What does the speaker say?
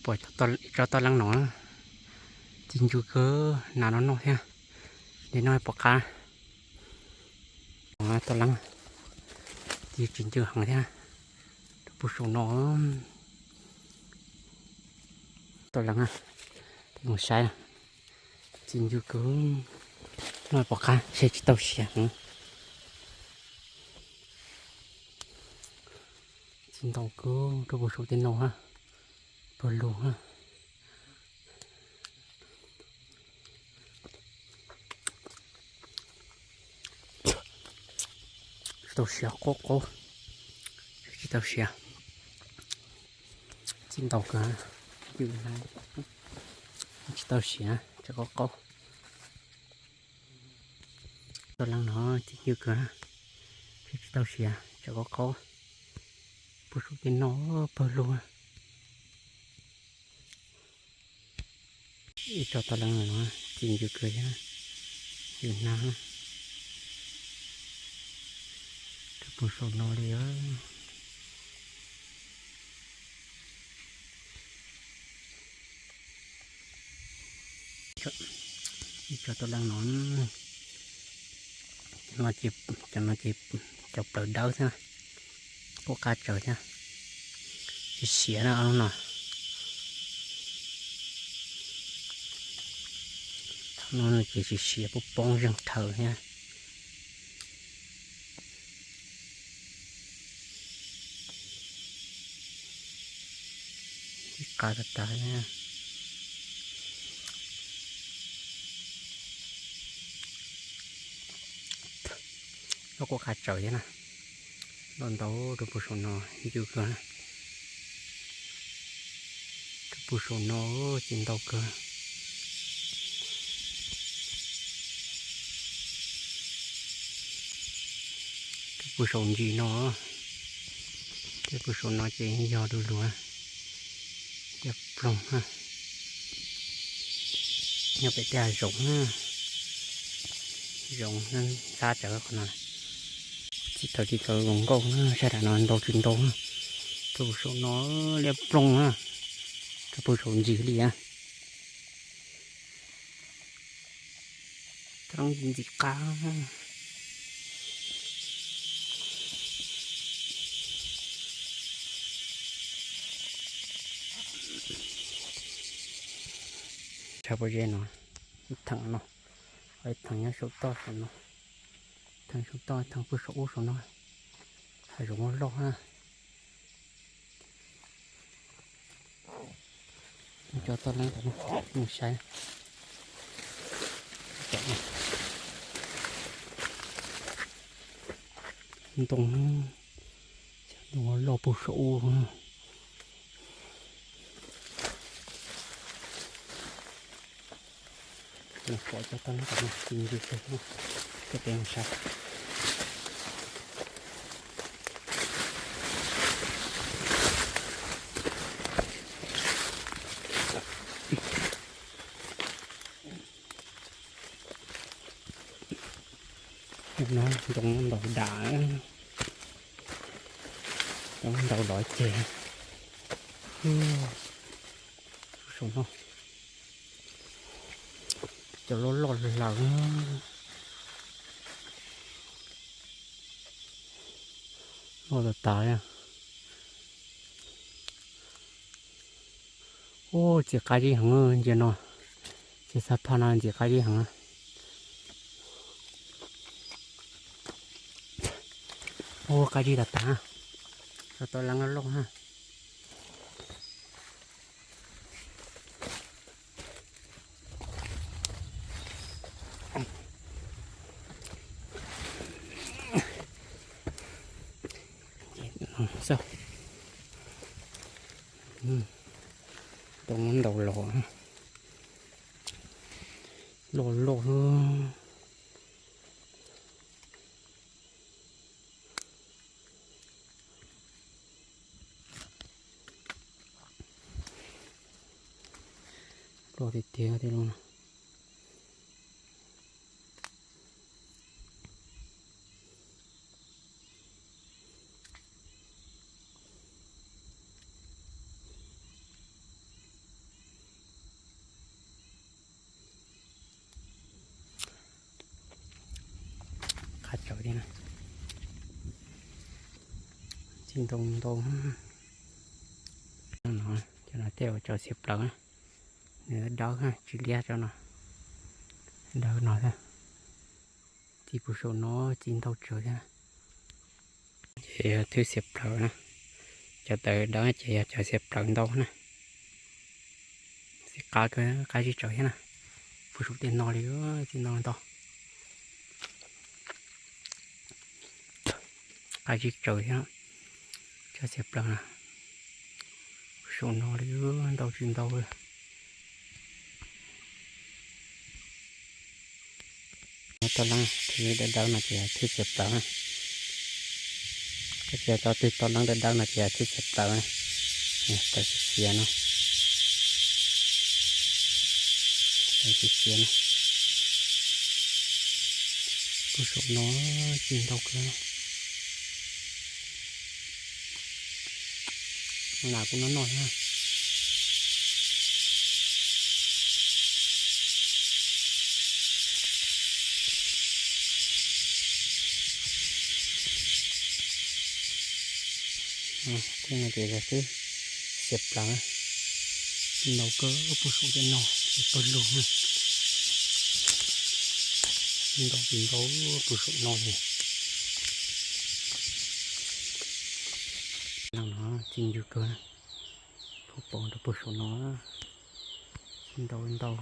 Pom ib tsob toj leeb no, ci ncw kawg, nas no noj thiab. Li no pom qab. Toj leeb ci tsis ncw heev thiab. Rau puag saum no, toj leeb, mus saib, ci ncw kawg, noj pom qab seb tsis tau siav heev. Ci ntau kawg rau puag saum tej no, pawg lug. Tsis tau siav, qaub qaub, tsis tau siav. Ci ntau kawg, ywm na, tsis tau siav, tseem qaub qaub. Toj leeb no ci ncw kawg, tsis tau siav, tseem qaub qaub. Puag saum tej no, pawg lug. Ib tsob toj leeb no ci ncw kawg thiab, ywm na. Rau puag saum no li. Ib tsob toj leeb no, cov no ces cov plaws dawb thiab, quaj qab tsaws thiab, tsis siav na no. No ces tsis siav, poob poob zeeg rhawv thiab. Ib qab tas tas. Loj quaj qab tsaws thiab na. Loj ntau rau puag saum no, ncw kawg. Rau puag saum no ces ntau kawg. Rau puag saum ntsis no, rau puag saum no ces yog du lug, yog ploog na. Nyob pem tej hav zoov na, zoov ntxhab tsawv qhov no. Txij thaum tsis tau zoo nkauj na, sab nram no ntau tsis ntau na. Rau puag saum no liab ploog na, rau puag saum ntsis li. Roob ntxim qab. Tshaj pob zeb no, ib theem no, ib theem nyob saum toj saum no, theem saum toj, theem puag saum ub saum no, hav zoov loj na. Cov toj leeb mus saib. Ntoo, ntoo loj puag saum ub. Pom cov toj leeb tom no ci ncw kawg, koj pem mus saib. No ntoo ntaus dam, ntoo ntaus lov ceg. Saum no cov loj loj lawm, loj tas tas. Ub, ntxim qab zib heev ntsia no, ces xav phaj no ntxim qab zib heev. Ub, qab zib tas tas, cov toj leeb loj loj na. Ntoo ntaus los, loj loj. Loj tiag tiag tej no. Qab tsawv thiab na. Txij ntau ntau. No, cov no tej uas cov xiav plaws na, nws dawb, tsis liab tso no. Dawb no thiab. Txij puag saum no txij ntau tsawv thiab. Ces yog thwb xiav plaws na. Cov tawv dawb ces yog cov xiav plaws ntau na. Txij qab, qab zib tsawv thiab na. Puag saum tej no li, txij no ntau. Qab zib tsawv thiab. Cov xiav plaws na. Puag saum no li, ntau tsis ntau li. Toj leeb thwb dawb dawb no ces yog thwb xiav plaws na. Koj tsis yog cov twg toj leeb dawb dawb no ces yog thwb xiav plaws na. Tawv xiav xiav no. Tawv xiav xiav no. Puag saum no txij ntau kawg. Nas kuj noj noj thiab. Thiab no ces yog twb xiav plaws, ntau kawg puag saum tej no, pawg lug na. Ntau ntau puag saum no li. No no txij ncw kawg na, puag pom rau puag saum no, txij ntau ntau.